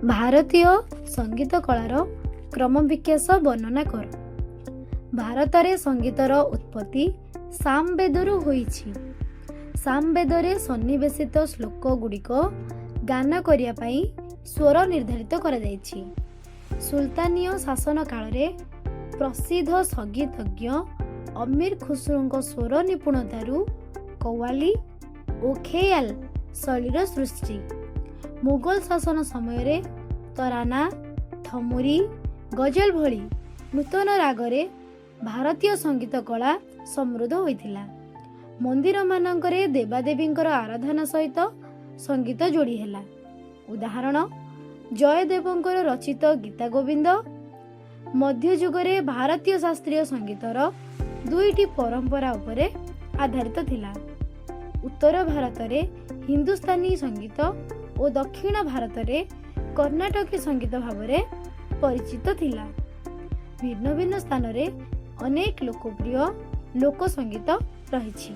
ଭାରତୀୟ ସଙ୍ଗୀତ କଳାର କ୍ରମବିକାଶ ବର୍ଣ୍ଣନା କର। ଭାରତରେ ସଙ୍ଗୀତର ଉତ୍ପତ୍ତି ସାମବେଦରୁ ହୋଇଛି। ସାମବେଦରେ ସନ୍ନିବେଶିତ ଶ୍ଲୋକ ଗୁଡ଼ିକ ଗାନ କରିବା ପାଇଁ ସ୍ୱର ନିର୍ଦ୍ଧାରିତ କରାଯାଇଛି। ସୁଲତାନୀୟ ଶାସନ କାଳରେ ପ୍ରସିଦ୍ଧ ସଙ୍ଗୀତଜ୍ଞ ଅମୀର ଖୁସରୁଙ୍କ ସ୍ୱର ନିପୁଣତାରୁ କୱାଲି ଓ ଖେୟାଲ ଶୈଳୀର ସୃଷ୍ଟି। ମୁଗଲ ଶାସନ ସମୟରେ ତରାନା, ଠୁମରୀ, ଗଜଲ ଭଳି ନୂତନ ରାଗରେ ଭାରତୀୟ ସଙ୍ଗୀତ କଳା ସମୃଦ୍ଧ ହୋଇଥିଲା। ମନ୍ଦିରମାନଙ୍କରେ ଦେବାଦେବୀଙ୍କର ଆରାଧନା ସହିତ ସଙ୍ଗୀତ ଯୋଡ଼ି ହେଲା। ଉଦାହରଣ, ଜୟଦେବଙ୍କର ରଚିତ ଗୀତା ଗୋବିନ୍ଦ। ମଧ୍ୟଯୁଗରେ ଭାରତୀୟ ଶାସ୍ତ୍ରୀୟ ସଙ୍ଗୀତର ଦୁଇଟି ପରମ୍ପରା ଉପରେ ଆଧାରିତ ଥିଲା। ଉତ୍ତର ଭାରତରେ ହିନ୍ଦୁସ୍ତାନୀ ସଙ୍ଗୀତ ଓ ଦକ୍ଷିଣ ଭାରତରେ କର୍ଣ୍ଣାଟକୀ ସଙ୍ଗୀତ ଭାବରେ ପରିଚିତ ଥିଲା। ଭିନ୍ନ ଭିନ୍ନ ସ୍ଥାନରେ ଅନେକ ଲୋକପ୍ରିୟ ଲୋକ ସଙ୍ଗୀତ ରହିଛି।